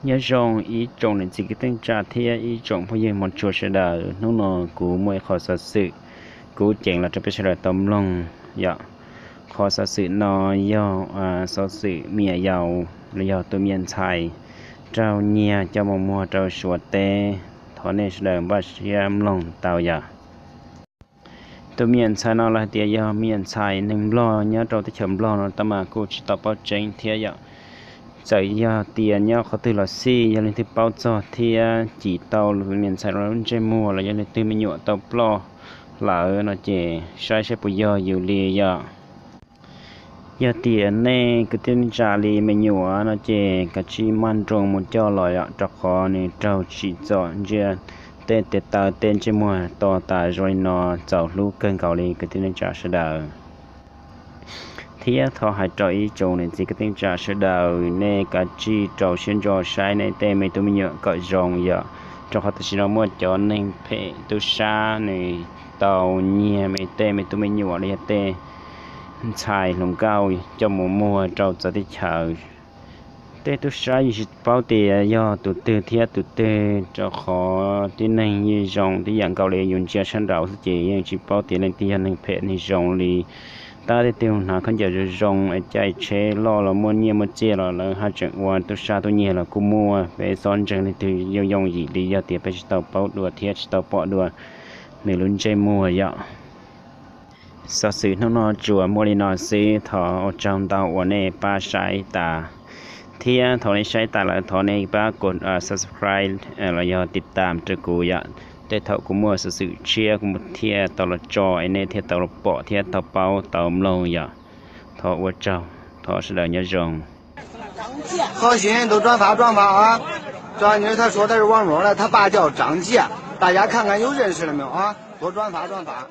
Nyob zoo ib tsoom niam txiv kwv tij neej tsa thiab ib tsoom phooj ywg mog tshua sawv daws, hnub no kuv muaj ib qho xov xwm kuv ceev los rau peb sawv daws tau mloog yom. Qhov xov xwm no yog xov xwm me nyuam yaus los yog tus me nyuam ntxhais raug nyiag coj mus muag rau Suav teb. Thov nej sawv daws npaj siab mloog tau yom. Tus me nyuam ntxhais no lawv hais tias yog me nyuam ntxhais neeg Nplog nyob rau teb chaws Nplog no tab mas kuj tsis tau paub tseeb thiab yom. Txawm yog tias nyob qhov twg los xij, yog leej twg paub txog thiab cim tau me nyuam ntxhais no lub ntsej muag los yog leej twg me nyuam tau ploj lawm no ces saib saib puas yog yus li yom. Yog tias nej kwv tij neej tsa li me nyuam no ces kav tsij maj nroos mus coj los yom, rau qhov nws raug tsim txom ntsia tej tes taw tej ntsej muag to tas zoo li no txaus hlub kawg nkaus li kwv tij neej tsa sawv daws. Thiab thov hais rau ib tsoom niam txiv kwv tij neej tsa sawv daws, nej kav tsij rau siab ntso saib nej tej me tub me nyuam kom zoo yom, rau qhov tam sim no muaj cov neeg phem tub sab nws tau nyiag me tej me tub me nyuam los yog tej ntxhais hluas nkauj coj mus muag rau txawv teb chaws. Tej tub sab yeej tsis paub tias yog tus twg thiab tus twg, rau qhov tib neeg yeej zoo tib yam nkaus li yus ntsia sab nraud xwb ces yeej tsis paub tias leej twg yog neeg phem neeg zoo li. Tab tej twg hnav khaub ncaws zoo zoo es caij tsheb loj los muaj nyiaj muaj txiaj los lawv haj tseem ua tub sab tub nyiag los kuj muaj. Peb txhob ntseeg leej twg yooj yooj yim li yog tias peb tsis tau paub dua thiab tsis tau pom dua nws lub ntsej muag yom. Xov xwm hnub no tsuas muaj li no xwb, thov ua tsaug ntau uas nej pab saib tas, thiab thaum nej saib tas lawm thov nej pab kov subscribe los yog tiv tam rau kuv yom. Tej thaum kuv muaj xov xwm tshiab kuv thiaj tau los tso es nej thiaj tau los pom thiab tau paub tau mloog yom. Thov ua tsaug, thov sawv daws nyob zoo. 抓你是他说他是忘容了，他爸叫张介，大家看看有认识了没有啊？多抓罚抓罚。